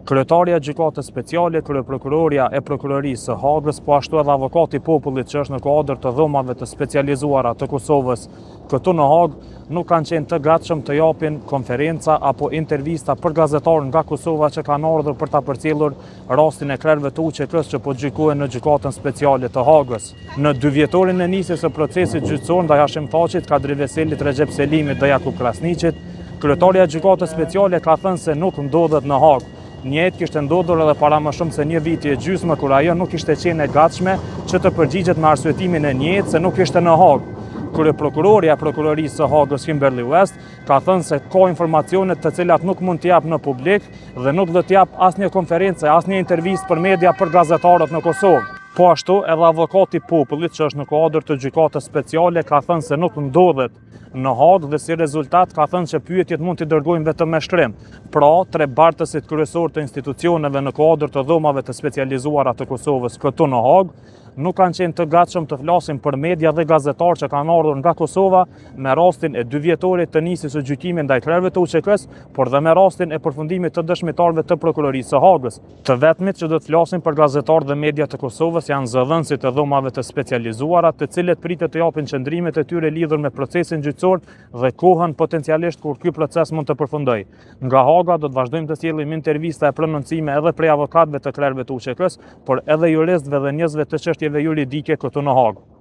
Kryetarja e Gjykatës Speciale, kryeprokurorja e Prokurorisë së Hagës, po ashtu edhe avokati i popullit që është në kuadër të dhomave të specializuara të Kosovës këtu në Hagë, nuk kanë qenë të gatshëm të japin konferenca apo intervista për gazetarë nga Kosova që kanë ardhur për ta përcjellur rastin e krerëve të UÇK-së që po gjykohen në Gjykatën Speciale të Hagës. Në dyvjetorin e nisjes së procesit gjyqësor ndaj Hashim Thaçit, Kadri Veselit, Rexhep Selimit dhe Jakup Krasniqit, kryetarja e Gjykatës Speciale ka thënë se nuk ndodhet në Hagë. Njëjtë kishte ndodhur edhe para më shumë se një viti e gjysmë kur ajo nuk ishte qenë e gatshme që të përgjigjet me arsyetimin e njëjtë se nuk ishte në Hagë. Kryeprokurorja e Prokurorisë së Hagës Kimberly West ka thënë se ka informacione të cilat nuk mund t'i japë në publik dhe nuk do të japë asnjë konferencë, asnjë intervistë për media për gazetarët në Kosovë. Po ashtu, edhe avokati i popullit që është në kuadër të gjykatës speciale ka thënë se nuk ndodhet në Hagë dhe si rezultat ka thënë që pyetjet mund t'i dërgojnë vetëm me shkrim. Pra, tre bartësit kryesor të institucioneve në kuadër të dhomave të specializuara të Kosovës këtu në Hagë nuk kanë qenë të gatshëm të flasin për media dhe gazetarë që kanë ardhur nga Kosova me rastin e dyvjetorit të nisjes së gjykimit ndaj krerëve të UÇK-së, por dhe me rastin e përfundimit të dëshmitarëve të Prokurorisë së Hagës. Të vetmit që do të flasin për gazetarë dhe media të Kosovës janë zëdhënësit e dhomave të specializuara, të cilët pritet të japin qëndrimet e tyre lidhur me procesin gjyqësor dhe kohën potencialisht kur ky proces mund të përfundojë. Nga Haga do të vazhdojmë të sjellim intervista e prononcime edhe prej avokatëve të krerëve të UÇK-së, por edhe juristëve dhe njohësve të çështjeve juridike këtu në Hagë.